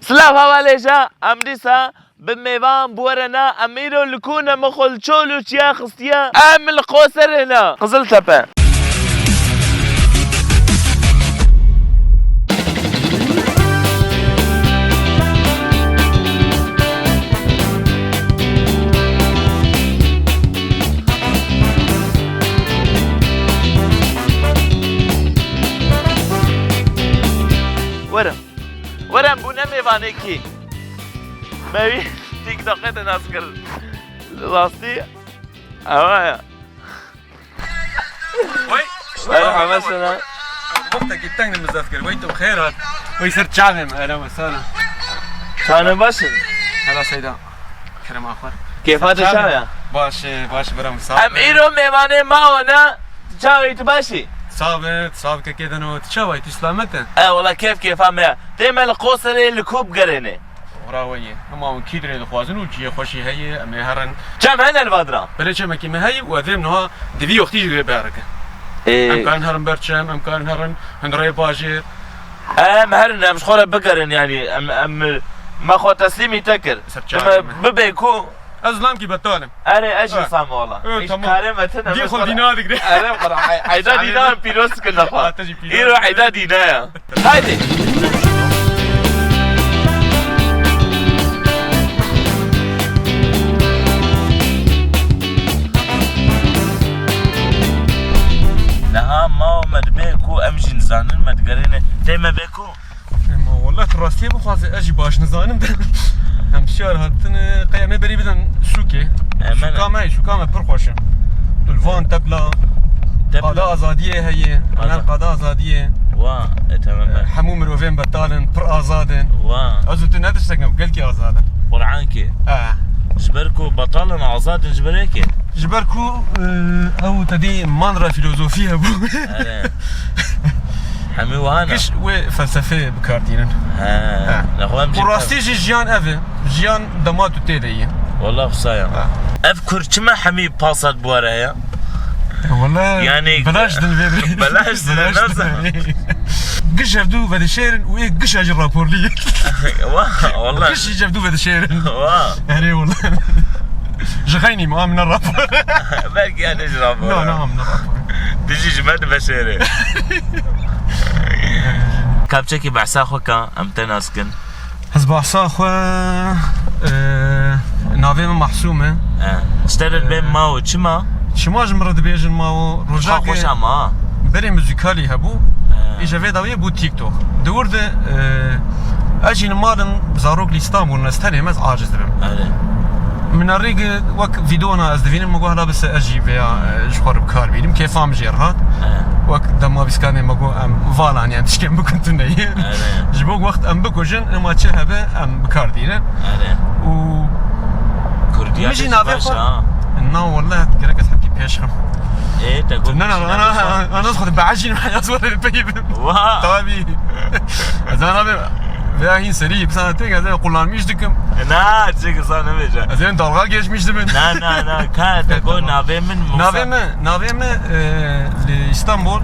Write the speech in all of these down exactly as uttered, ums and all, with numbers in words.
Silav hevalêja, em dîsa bi mêvan biwerene, em îro li ku ne, min xwe li çol û çiya xistiye, em li Qoserê ne, Qiziltepe. Were. Were, em bûne mêvanekî. Me wî TikTokê de nas kir. Rastî. Ewa ya. Wey. Merhaba sana. Wextekî teng de mizaf kir. Wey tu xêr hat. Wey ser çavê me. Hele mesana. Çavê baş in? Hela seyda. Kerem axur. Kêfa te çawa ya? Baş e, baş e, bira misafir. Em îro mêvanê ma wana. Çawa yî, tu baş î? Sav e, sav kekê deno. Tu çawa yî, tu selamet e? E, wela kêf kêfa me ya. Tê me li Qoserê li ku bigerêne? Ora we ye. Hema hûn kî dirê dixwazin û cihê xweşî heye, em ê herin. Çem hene li vadira? Belê çemekî me heye û ez ê niha di vî wextî jî wê berikin. Ê. Em karin herin ber çem, em karin herin hundirê bajêr. Em herin, em ji xwe re bigerin, yanî em, em, me xwe teslîmî te kir. Ser çavê me. Bibê ku Ez lamkî betal im. Erê, ez jî wisa me wela. Îş karê me tune. Dî xwe dîna digre. Erê, qura, eyda dîna em pîroz dikin nexwe. Ha, te jî pîroz. Îro eyda dîna ya. Haydi. Niha ma me dibe ku em jî nizanin, me digerêne. Tê me bê ku? Ema wele tu rastiyê bixwaze, ez jî baş nizanim de. Em şiyar hatine, qey em ê berî bidin sûkê. Sûka me, sûka me pir xweş e. Tu li van tepla, qada azadiyê heye, qada azadiyê. Wa, e, tamam. Hemû mirovên betal in, pir azad in. Wa. Ez û tu ne tiştek ne, gelkî azad in. Qur'ankê. Eh. Ji ber ku betal in, azad in ji ber yekê. Ji ber ku, e, ew tedî manra filozofî hebû. Erê. Hemî wiha ne? Giş wê felsefeyê bi kar tînin. He. He. Nexwe em jî. Û rastî jî jiyan ev e. Jiyan dema tu tê de yî. Wela xwisa ya. He. Ev kur çima hemî pasat bi were heye? Wela yanî belaş din vê birê. Belaş din, belaş din. Giş hevdû vedişêrin û ê gişa jî raporlî. Wa, wela. Giş jî hevdû vedişêrin. Wa. Erê wela. Ji xeynî me, amine rapor. Belkî yani ji rapor. No, no, amine rapor. Dijî ji me diveşêre. Kapçekî behsa xwe ka, em te nas kin. Ez behsa xwe, e, navê min Mahsûm e. E, ji te re dibê Mawo, çima? Çima ji min re dibêjin Mawo? Roja xweş ama. Berê muzîkalî hebû. E. Îja vê dawiyê bû TikTok. Di wir de, e, ez jî li mal im, zarok li Îstanbul in, ez tenê me, ez aciz dibim. Erê. Min erê gi wek vîdeona ez divînim, min got, "Hela bise ez jî vêya, e, ji xwe re bi kar bînim." Kêfa min jê re hat. He. Wek dema bîskanê me got, "Em vala, em tişkên bikin tune ye." Erê. Ji bo wext em bikujin, hema çi hebe, em bi kar dînin. Erê. Û Kurdiya min jî te jî navê baş xwe, ha? Na, wele, gerek ez heptî pêş xim. Ê, te got. Na, na, na, na, na, na, xwe beecîn, ya zor peyî bim. Wa. Tabî. Ez ana be, veya hîn serî, bi sana têk, ez ê kullanmış dikim. Na, çek sana nebêje. Ez ê dalga geçmiş dibin. Na, na, na, ka te got navê min Musa. Navê min, navê min, e, li Îstanbul,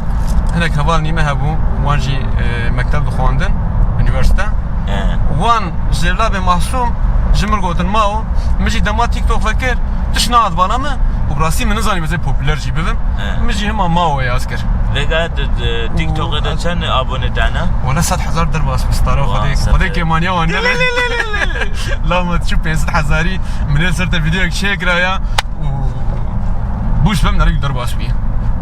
hinek heval nîme hebû, wan jî, e, mekteb dixwandin, unîversîte. He. Wan Jêvlabê Mahsûm ji min gotin, Mawo, min jî dema TikTok vekir, tişt nehat bala min û bi rastî min nizanî ez ê popûler jî bibim. He. Min jî hema Mawo yaz kir. Vêga di, di TikTokê de çend abone te hene? Wele sed hezar derbas bû, stara Xwedê. Xwedê kêmaniya wan nebe. Lama çi pênc sed hezarî min ê ser te vîdeoyek çêkiraya û bûş bem nerî derbas bûye.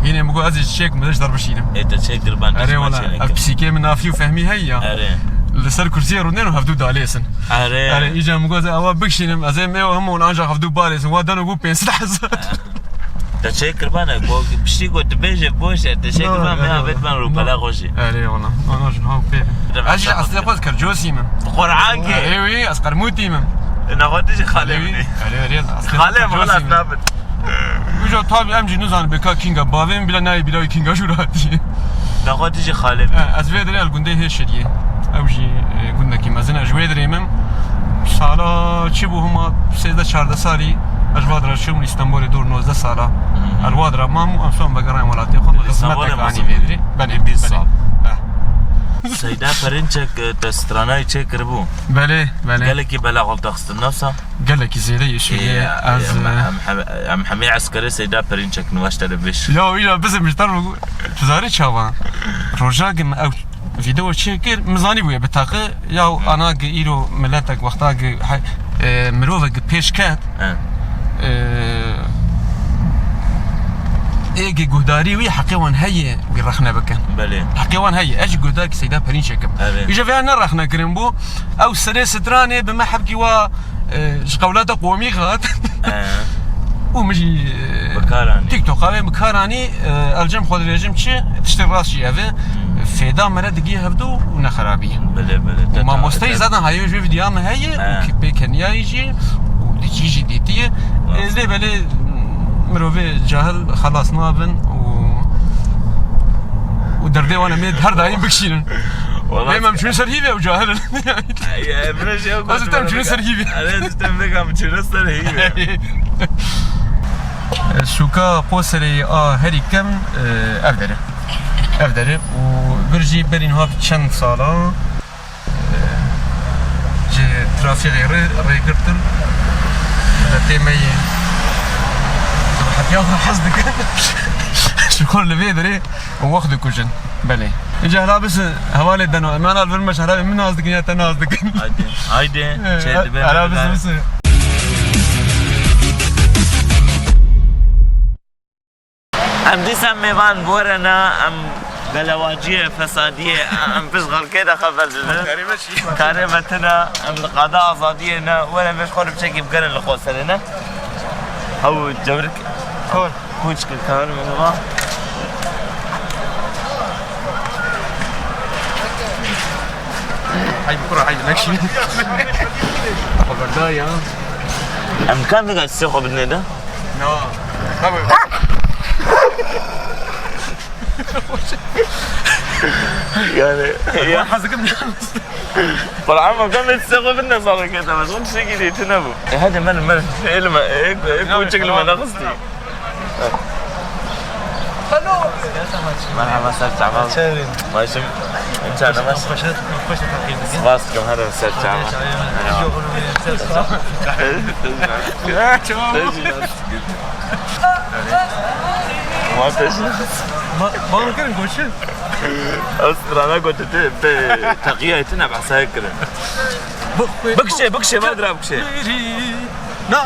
Yine min got ez ê çêk min ê ji derbişînim. Ê te çêkir ben. Erê wele, ev pisîkê min Nafî û Fehmî heye ya. Erê. Li ser kursiyê rûnên û hevdû dalêsin. Erê. Erê, îca min got, "Ewa bikişînim, ez ê me û hemû hûn anca hevdû balêsin." Wa dano bû pênc sed hezar. Te çê kirbane, go, piştî got, tu bêje, boş e, te çê kirban, me avêt ben rûpela xwe jî. Erê, wala. Ana jin, ha, pê. Ez jî eslê xwe Kercosî me. Qur'an ke. Erê, wî, ez Qermûtî me. Nexwe tu jî xalê min î. Erê, erê, ez eslê xalê min, wala nabin. Uca tabi em jî nizanin bêka kinga bavê min, bila nayê bila kinga jû rahatî. Nexwe tu jî xalê min. He, ez vê dirê li gundê Hêşiriyê. Ew jî, e, gundekî mezin e. Ji wê dirê min sala çi bû, hema sêzdeh çardeh salî ez ji Vadira çûm, li Stenbolê dor nozdeh sala. Hı hı. Ez li Vadira mam û em son vegerayên welatê xwe, me xizmetek anî vê dirê. Belê, belê. Heh. Seyda Perinçek, e, te stranayê çêkiribû. Belê, belê. Gelekî bela xwe dixistin, nasa? Gelekî zêde yê Sûriyê. Ê, ez, em, e, em hem-, em hemî eskerê Seyda Perinçek nû, ez te re bêjim. Ya, wî ya bizim ji te re tu zarê çawa? Roja ge min ew vîdeo çêkir, min zanîbûye bi taqî, ya ana ge îro miletek wexta ge he-, e, mirovek ge pêş ket, He. e, ê ge guhdarî wî heqê wan heye wî rexne bikin. Belê. Heqê wan heye. Ez jî guhdarkî Seyda Perinçek im. Evet. Îja vêya ne rexne kirin bû. Ew serê stranê bi me hebkî wa, e, ji qewlata qomî hat. He. Û min jî, e, Bi kar anî. TikToka wê bi kar anî, e, ez cem xwe dibêjim çi, tiştê rast jî ev e. Hmm. Fêda me re digihê hevdu û ne xerabî. Belê, belê. Û mamosteyî zaten hayê ji vê vîdyoya min heye û He. ki pê keniyayî jî û dikî jî dîtiye. Rast. E, lê belê mirovê cahil xelas nabin û, û derdê wan em ê her daîm bikişînin. Wala Lê em çûn ser hîvê ew cahil in. Ay, ay, bira şey yok, Ez tem çûn ser hîvê. Ay, ez tem vega mi çûn ser hîvê. Sûka Qoserê a herî kem, e, ev dere. Ev dere û vir jî berî niha çend sala, e, ji trafîkê re rêgirtin. Miletê me yê hetiya xwe hez dikin. Ji xwe li vê derê wext dikujin. Belê. Îca hela bisi hevalê deno. Em ana li vir me ji helalê min nas dikin ya te nas dikin. Haydi. Haydi. Ee, Çê dibe hela bisi bisi. Em dîsa mêvan borena, em belewaciyê, fesadiyê, em pişt xelkê de xeber didin. Karê me çi? Karê me tune, em li qada azadiyê ne, were vê xwe biçekî bigerin li Qoserê ne. Hew cewrik. Kor. Kûçik kar me va. Haydi kura, haydi, nekşi. Xeberda ya. Em kan diga sê xwe bidinê de? No. Tabii. Yani, ya. Hazırım yalnız. Para ama kan et sê xwe bidinê zarokê te. Mecbur tiştekî dîtine bû. E, hadi men, men, elime, e, e, kûçik li me nexistiye. Merhaba, ser çava. Çevirin. Başım, çarnamaz. Spas dikim, her ser çava. Bana kirin koçu. Ew strana gote te, te teqiya etine behsa kirin. Bikşe, bikşe, va dira bikşe. Na.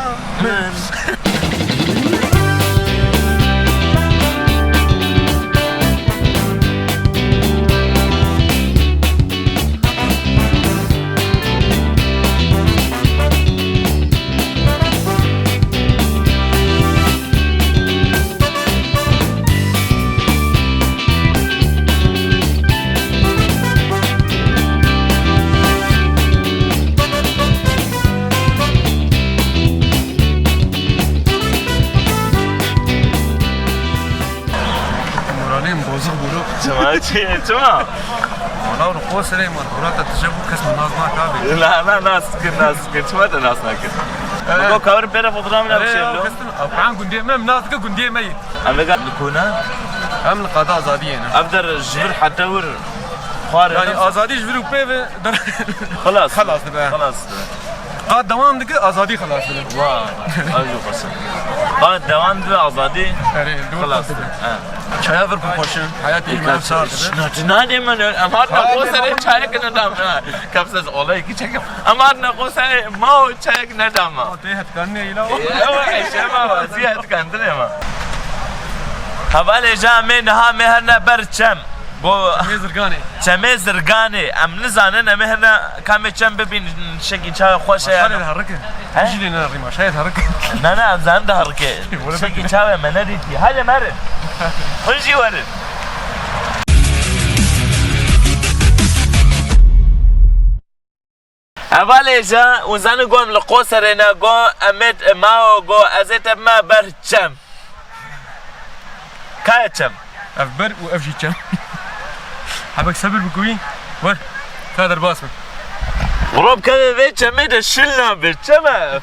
Moralê min bozuk bû. Çima? Çi? Çima? Wala li Qoserê me, dora te tije bû, kes min nas nake abi. Na, na, nas kir, nas kir. Çima te nas nakir? Evet. Baba, kawir pere fotoğrafı ne bir şey lo? Kestin, Afgan gundê me, nas dike gundê me. Em vega li kona? Em li qada azadiyê ne. Ev der ji vir heta wir xwar. Yani azadî ji vir û pê ve der. Xelas. Xelas dibe. Xelas dibe. Qad dewam dike, azadî xelas dibe. Wa, ev jî xweş e. Qad dewam dibe, azadî Erê, doğru xelas dibe. Ha. Çaya vir pir xweş e. Hayatê me sar dibe. Na, tu nadê min, em hatine Qoserê çayek nedam. Kapsaz olayê ki çekim. Em hatine Qoserê ma û çayek nedam. Tê hetkan ne ila o. Ew eşe ma, vaziyet kan dine ma. Hevalê ca me niha me herne ber çem. Bo Çemê Zirganê. Çemê Zirganê. Em nizanin em ê hene kamê çem bibîn, şekî çawa xweş e. Şarê yani. Diherike. He? Jî lê nerîma, şayê diherike. Na, na, em zanin diherike. Wele şekî çawa me nedîtî. Hadi merin. Hûn jî werin. Hevalê ja, hûn zanin go em li Qoserê ne, go em ê, mao, go ez ê te bime ber çem. Ka ye çem? Ev ber û ev jî çem. Hebek sebir bikûyî. Wer. Ka derbas bin. Rob kevê vê çemê de şil nabe. Çem e.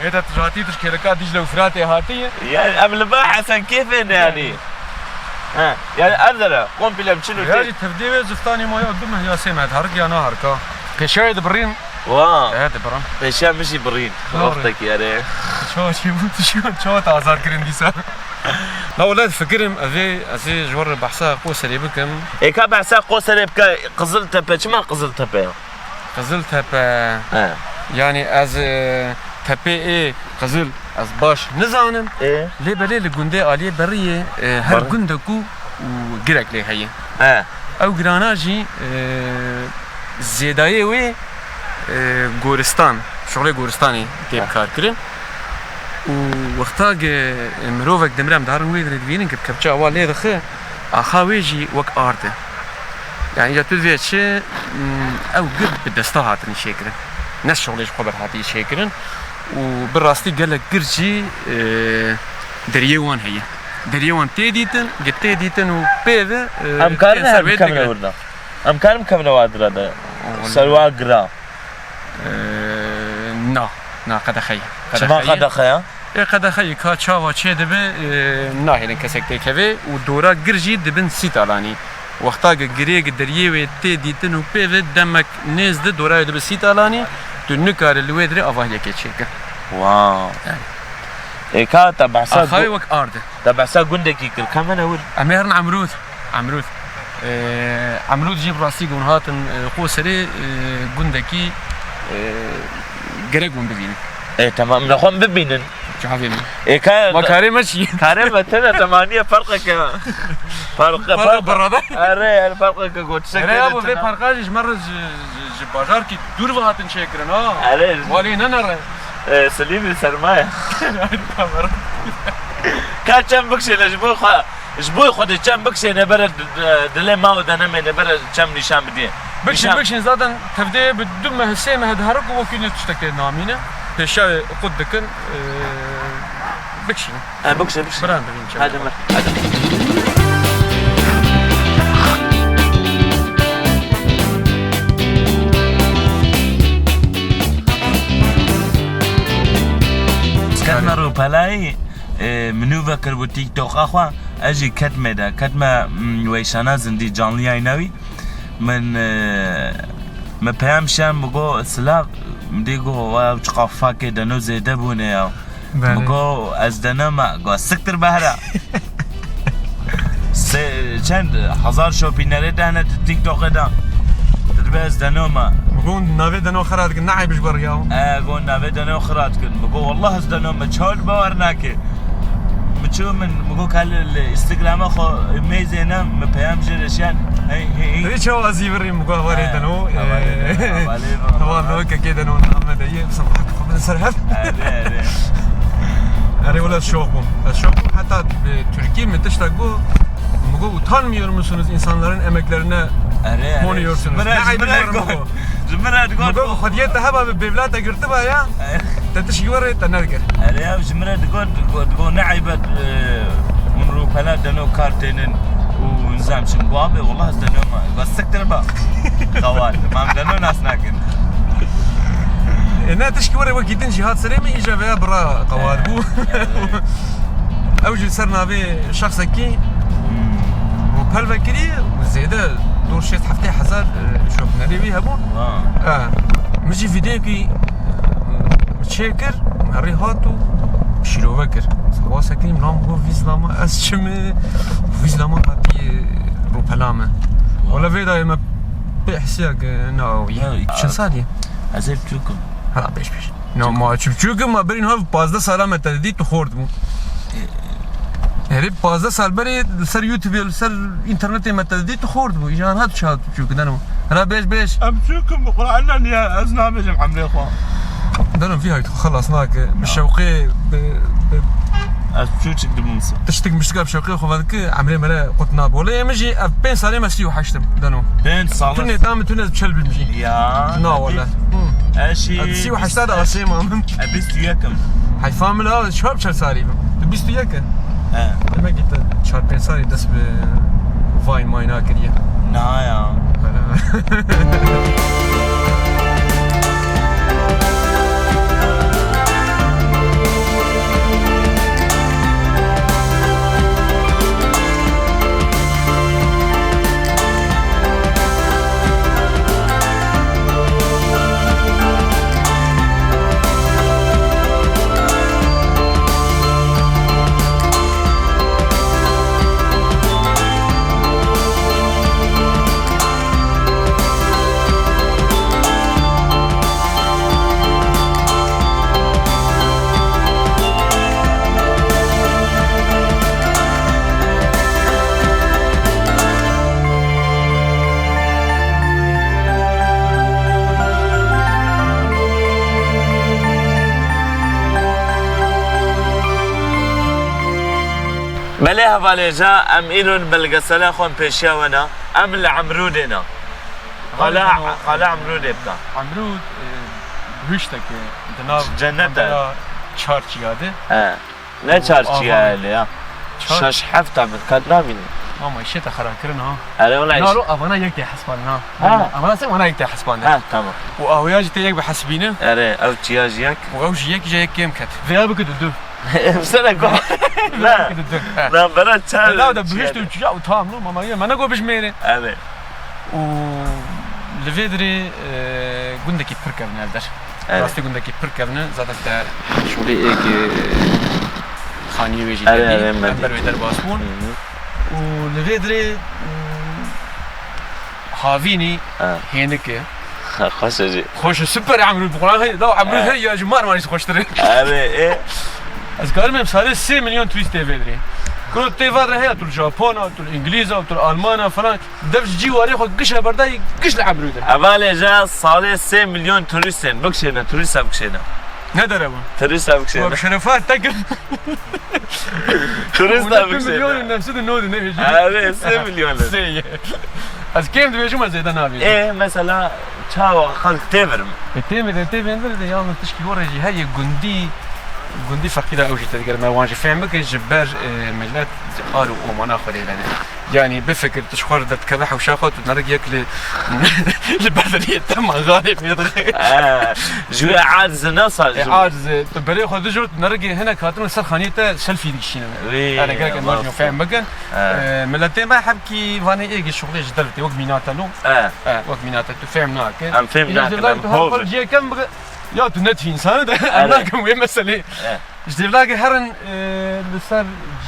Ê te tijatî tij kêleka Dîcle û Firatê hatiye. Yani em li ba Hesen kêfê ne yani. He, yani ev dere, komple çil û Ya tê. Jî tevdê wê ziftanê maya du meh ya sê meh diherik ya naherika. Pêşayê dibirîn. Wa. He, dibirîn. Pêşiya min jî birîn. Birîn. Wextekî erê. Çawa çêbû tu şiyan, çawa te azar kirin dîsa? La wele difikirim, ez ê, ez ê ji we re behsa Qoserê bikim. Ê ka behsa Qoserê bike, Qiziltepe, çima Qiziltepe ya? Qiziltepe. He. Yani ez, e, tepê ê Qizil ez baş nizanim. Ê? Lê belê li gundê aliyê beriyê, e, her Ber- gundek û, û girek lê heye. He. Ew girana jî, e, zêdayê wê, e, goristan, şixulê goristanê tê He. bi kar kirin. Û wexta ge mirovek dimire em diharin wê dirê dibînin ke bi kepça awa lê dixe, axa wê jî wek ard e. Yani ya tu divê çi, mm, ew gir bi desta hatine çêkirin. Ne şixulê ji xwe ber hatiye çêkirin. Û bi rastî gelek gir jî, e, deriyê wan heye. Deriyê wan tê dîtin, gi tê dîtin û pê ve, e, Em karin tê ser her wê bikevine digrin. wir de. Em karin bikevine wa dire de. Wala. Ser wa gira. E, na, na qedexe ye. Çima Qedexe ye. qedexe ye? Ê qedexeyê ka çawa çêdibe, e, nahêlin kesek têkeve û dora gir jî dibin sî talanî. Wexta ke girê gi deriyê wê tê dîtin û pê ve demek nêz de dora wê dibe sî talanî, tu nikarî li wê dirê avahiyekê çêke. Wow. Yani. Ê ka te behsa Axayê gu-, wek ard e. te behsa gundekî kir, kevine wir. Em ê herin Emrûd. Emrûd. Ee, Emrûd jî bi rastî gon hatin, e, Qoserê, e, gundekî, e, gerek hûn bibînin. E, tamam, em li xwe bibînin. Çavê min. E, ka-, Ma karê me çi? Karê me tene temaniye ferqeke. Ferqe, Ferqe ferqe. berada. Erê, erê, ferqeke got. Erê ya bu vê ferqa jî ji me re ji, ji, ji bajarkî dûr ve hatin çêkirin, ha? Erê. Walê ne nere. E, Silîmî sermaye. Ka çem bikşêne ji bo xwe. Ji bo Xwedê çem bikişêne bere d-, d-, dilê ma û denemê ne bere çem nîşan bidî. Bikişin, Nîşan. bikişin, zaten tevdê bi du meh, sê meh diherik û wekî ne tiştekê namîne. Pêşa qut dikin, e, bikişin. E, bikişin, bikişin. Biran bibîn çem. Hadi mir, hadi. Ketme rûpelayî. E, min nû vekiribû TikToka xwe, ez jî ketme de, ketme, mm, weyşana zindî, canliyayîna wî. Min, e, min peyam şen, min got, "Silav." Min dî got, "Wa ew çiqa fakê deno zêde bûne ya." Belê. Min got, "Ez deno me." Got, "Siktir behra." Se-, çend hezar şopînerê dehne tu TikTokê de. Tu dibê ez deno me. Mi got navê deno xira dikin, ne eyb ji gor ya. E, got navê deno xira dikin. Mi got, "Wallah ez deno me, çawa bawer nake." Mi çû min, mi got, "Ka li, li Instagrama xwe mêzê ne, mi peyam jê re şiyan." Hey, hey, hey. Rê çawa ez î virî, mi got, "Hevalê deno." Hevalê deno, hevalê deno. Heval deno, kekê deno, name de ye. Mesela, bak, xwe bin ser hev. Erê, erê. Erê, wala şok bûm. Ez şok bûm. Hatta, e, Türkiye mi tişta got, mi got, "Utanmıyor musunuz insanların emeklerine konuyorsunuz?" Erê, erê. Ne ayıbı var mi got? Ji min re digot. Mi got, "Xwediyê te heba bi bêvla te girtiba ya, te tişkî were te nedikir." Erê ya, ji min re digot, digot, digot, "Ne eyb e, e, min rûpela deno kar tênin û nizam çin." Got, "Abi, wallah ez deno me." Got, "Siktir be." Xewar, mam deno nas nakin. E, ne, tişkî were wekî din jî hat serê min, îja veya bira qewar bû. E, e. Ew jî ser navê şexsekî rûpel vekirî, zêde dor şêst heftê hezar, e, şopnerê wî hebûn. Wa. E, min jî vîdeokî, e, çê kir, herî hat û şîrove kir. Xewa sekirî, min got, "Vî zilama ez çi me?" Vî zilama hatiye rûpela me. Wa. Wala vê dayê me pê hisiya ke na wî. Ya, çend salî? Ez ê biçûk im. Ha, pêş pêş. No, ma çi biçûk im, ma berî niha pazdeh sala me te didî, tu xort bû. Herî pazdeh sal berê li ser YouTubeê, li ser înternetê me te didî, tu xort bû. Îja niha tu çawa biçûk deno. Hela bêj, bêj. Em biçûk im, bi Qur'an ne niye, ez nabêjim emrê xwe. Deno vî hayt xwe xelas nake. Bi şewqê, bi, bi Ez biçûçik dibûm. Tiştik miştika bi şewqê xwe vedike, emrê me re qut nabe. Wele ê min jî ev pênc salê me sî û heşt im, deno. Pênc sal. Tu nêta min, tu ne çel bim jî. Ya. Na wele. Hı. Ez jî Ez sî û heşta de asê ma min. Ez bîst û yek im. Heyfa min ha, çar çel salî bim. Tu bîst û yek e. He. Demek ki te çar pênc salî dest bi vay mayna kiriye. Na ya. Bele. Belê hevalêja, em îro li belgesela xwe em pêşiya we ne. Em li Emrûdê ne. Xala, Xala Emrûdê bike. Emrûd, e, bihuşteke di nav Cennet e. Çar çiya de. He. Ne çar çiya ye lê ya. Çar. Şeş heft e min qet nabînim. Ama îşê te xera kirin ha. Erê wela. Naro avana yek tê hesbandin ha. Ha. Avana sen wana yek tê hesbandin. Ha, tamam. Û ahoya jî tê yek bihesbîne. Erê, ew çiya jî yek. Û ew jî yek, jî yek kêm ket. Vêya bike du du. Em sene ku. Ne. Bike du du. Ha. Ne, bera çar. Ela da çiya bihişt de. Û çiya û tam no, mama ye, me ne ku bijmêre. Erê. Û li vê dirê, e, gundekî pir kevne ev der. Evet. Rastî gundekî pir kevne. Zaten te şûlê êk, e, xaniyê wê jî Evet, dibî. Evet, Em ber wê derbas bûn. Hı hı. Û li vê dirê, e, havînî Ha. hênik e. Ha, xweş e jî. Xweş e, super Emrûd. Bi Quran hey, da Emrûd Ha. hey ya ji mar mar jî xweştir e. Evet, e. Ez karim em salê sê milyon turîst tê vê dirê. Kuro tê va dirê heye, tu li Japona, tu li Îngilîza, tu li Almana falan. Dev ji cî warê xwe giş heberdayî, giş li Emrûd e. Hevalê ja salê sê milyon turîst ên. Bikişêne, turîsta bikişêne. Ne dere bû? Turîsta bikişêne. Wa bi şerefa te kir. Turîsta bikişêne. Milyon nefsi de nodin ne bêjî. Erê, sê milyon e. Sê ye. Ez kêm dibêjim, ez zêde nabêjim. Ê, mesela, çawa xelk tê vir mi? E, tê vir, tê vir de yalnız tişkî were jî her yek gundî, gundî feqîra ew jî te digerim. Me wan jî fehm bikin, ji ber, e, millet ar û omana xwe lê vene. Yanî bifikir, tu ji xwe re derdikeve hewşa xwe, tu nerik yek li, li berderiyê te mangalê pê dixe. He, ji wê acize ne sar E, ji wê. Acize, tu berê xwe dijot, tu nerik hinek hatin li ser xaniyê te selfie dikişînin. Wî, Erê, gerek em Allah jî Allah. Fehm bikin. He. E, miletê me hebkî vanê êgê şuxlê ji derve tê, wek mîna te lo. He. E, wek mîna te, tu fehm nake. Em fehm Îro nakin, jêrlak em tu her hov xwe in. Ciyê kem bike, ya tu ne tu însan e de, em Erê. Nakim wê meselê. He. Ji dêvlagê herin, e, li ser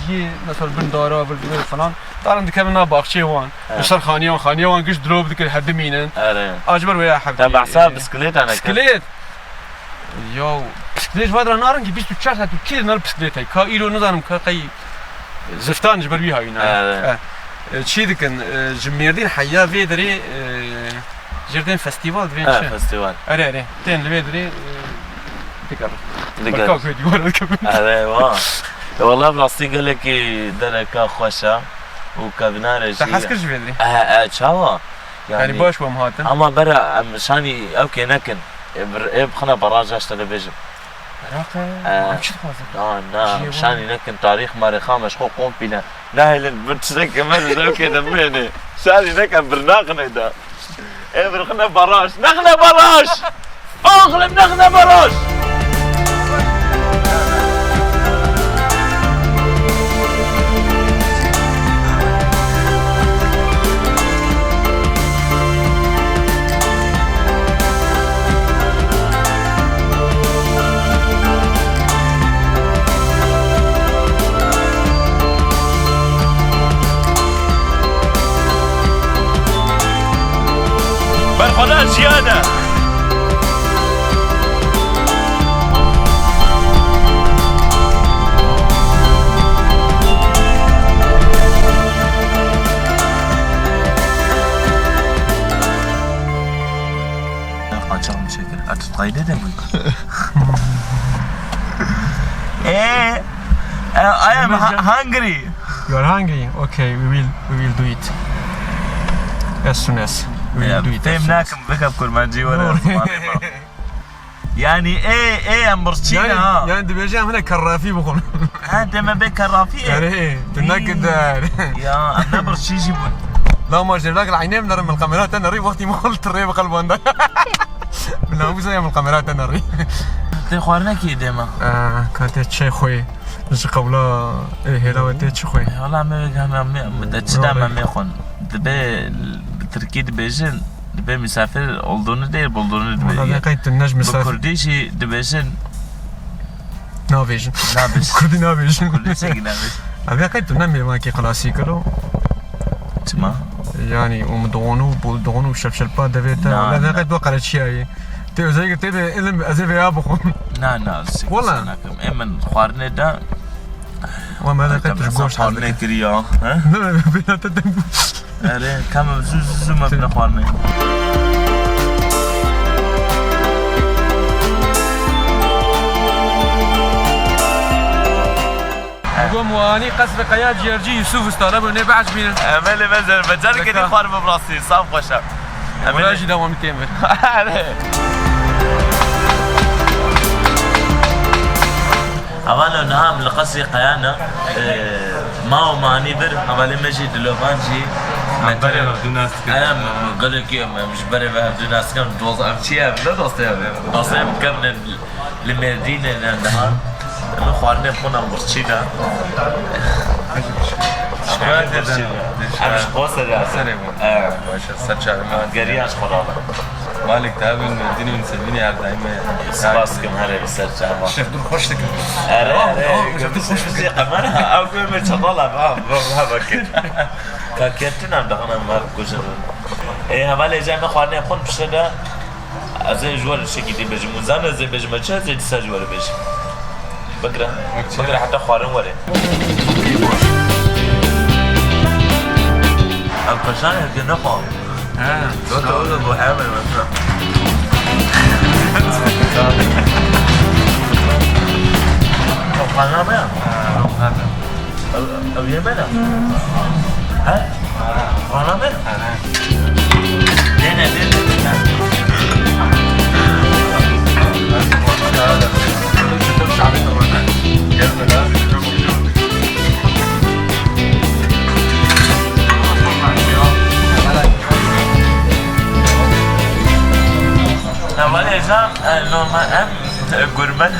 cihê, mesela bin dara, vir, vir falan, darin dikevin nav baxçeyê wan. Evet. Li ser xaniya wan, xaniya wan giş dirov dikir, hedimînin. Evet. A ji ber wê ya hevdî. Te behsa bisiklêta nekir? Bisiklet? Ya, bisiklet ji vadira narin ki bîst û çar saet û kî nar bisiklet heye. Ka îro nizanim ka qey ziftan ji ber wî hawî narin. Evet. Eh. E, çî dikin, e, ji Mêrdîn heya vê derê, e, Jêr tên festîval, divên Ha, çi? Festîval. Erê, erê. Tên li vê dirê, e, digerin. Digerin. Berka ku dîwara dikevin. Erê, wa. E, wala bi rastî gelekî dereka xweş e û kevnare jî. Te hez kir ji vê dirê? E, e, çawa? Yanî baş bû em hatin. Ama bera em şanî ew kê nekin. E, bir, e, bixine baraja ji te dibêjim. Iraqê, E, em çi dixwazin? Na, na, Jiyê em şanî nekin tarîx marîxa me ji xwe kompîle. Nahêlin bin tiştekê me li dewkê de bimêne. Şanî nekin bir naxine de. Ê, bir xine baraj. Nexine baraj! Oxlim nexine baraj! Berxwedana jiyan e. Qaçax mı çekin? Artık kayda da mı? Eh, eh, I am hu-, hungry. You are hungry? Okay, we will, we will do it as soon as we will do it as soon as. Fêm nakim, bikep kurmancî were. No. Zimanê me. Yani, ê, ê, em birçî ne, ha? Yani dibêje em hinek kerrafî bixwin. Ha, deme bê kerrafî ê. Erê, tu nekir der. Ya, em ne birçî jî bûn. La ma jêrdak li eynê min nerim, min kamera te nerî, wextî min xwe li tirê bi qelbanda. Min namusa ya min kamera te nerî. Tê xwarinekî dê me. Ee, ka tê çê xwê. Ji qewla, ê, hêla we tê çi xwê? Wala me wê gihana me, me de çi da me mê xwin. Dibe bi tirkî dibêjin, dibe misafir olduğunu değil, bulduğunu dibêjin. Wala qey tu ne ji misafir. Bi kurdî jî dibêjin. Nabêjin. Nabêjin. Kurdî nabêjin. Kurdî çekî nabêjin. Abi qey tu ne mêvankî klasîk lo. Çima? Yani, um donu, bul donu, şepşelpa devê te. Na, wala na. Qey tu qereçiyayî. Tê özellikle tê de ilim ez ê vêya bixwim. Na, na, ez Wala. Nakim. Ê min xwarinê de. Wa me de qey tu ji goşt xwarinê kiriya, he? Ne, ne, bêna te deng bû. Erê, kam zû, zû, zû me bine xwarinê. Gom Anî Qesrê Qeya, ciğerci Yusuf Usta, re bû nê behs bînin. Emelê me zer, be careke dî xwar bi rastî, saf xweş e. Wela jî dewamî têm ve. Erê. Hevalê niha em li Qesrê Qeya ne, e, ma û manî vir, hevalê me jî dilovan jî. Em berê ve dû nas dikin. Em gelekî em, em ji berê ve hevdû nas dikin, dost, em çi ye, em ne dostê em. Dostê em kevne li Mêrdînê ne niha. Em xwarinê xwe ne birçî ne. Şikayet eden. Em ji Qoserê hatin. Qoserê bûn. Evet. Baş e, ser çavê me. Geriya ji xwe rabe. Malik te bin, Mêrdînê bin, Sevînê her daîm e. Spas dikim, herê bi ser çava. Şef dur xweş dikim. Erê, erê, şef dur xweş dikim. Qemera, ew ku me çatal e, ha, ha, ha, bakir. Ka ketin em dixin em me kujin. Ê, hevalê cem me xwarinê xwe pişte de. Ez ê ji we re tiştekî dî bêjim. Hûn zanin ez ê bêjim me çi, ez ê dîsa ji we re bêjim. Bigire. Bigire heta xwarin were. Ev kaşan hevdî nexwe. He. Dota oda bu hemen mesela. Xwarin me ya? Ev, ev yê me ne? He? Vana me? Dene, dene, dene. Normalde êzan, e, normal em, e, gurme.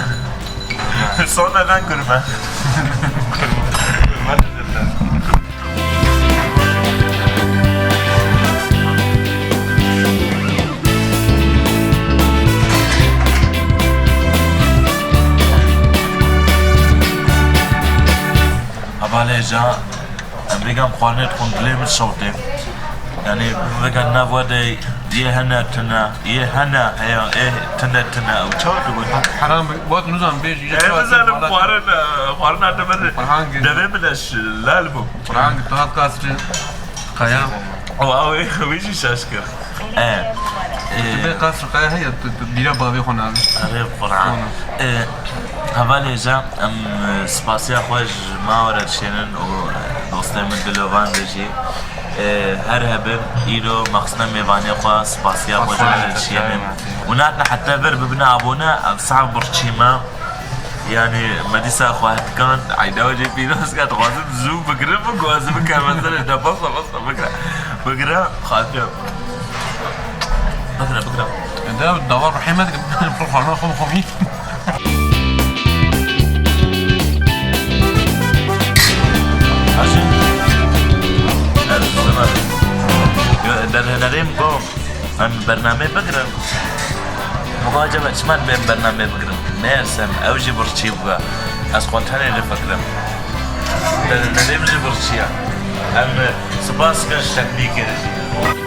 Sonradan gurme. Gurme. Hevalê ca, em vêga em xwarinê dixwin, dilê min şewitê. Yanî vêga nav we de yê hene tune, yê hene heye, ê tune tune, ew çawa digot? Heram be, wek nizam bêjî, Ê, çawa bizanim xwarin, e, xwarin hate min, Qur'an gir. Devê min eş lal bû. Qur'an gir, tu hat qasri. Qaya. O, o, wî jî şaş kir. E, e, Tu bê qasr qaya heye, tu, tu bîra bavê xwe nabî. Erê Qur'an. Ona. E, hevalê ca, em, e, spasiya xwe ji ma were dişênin û, e, dostê min Dilovan de jî, e, her hebin îro mexsina mêvanê xwe spasiya xwe ji were dişênin. Û natina heta vir bibine abone, ev sax birçî me. Yanî me dîsa xwe hetikand, eyda we jê pîroz ket, dixwazim zû bigirim, bigirim, bigirim, kerem, ez ê de basa, basa, bigire. Bigire, xatire. Bigire, bigire. De dawa ruhê me dikim, pir xwarina xwe bixwim. Haşim. Derhenerê min got. Em bernameyê bigirin. Min got, acaba çima em bernameyê bigirin? Meyersem ew jî birçî bû. Ez xwe tenê difikirim. Derê min jî birçî ye. Em spas dikin ji teknîkê re jî.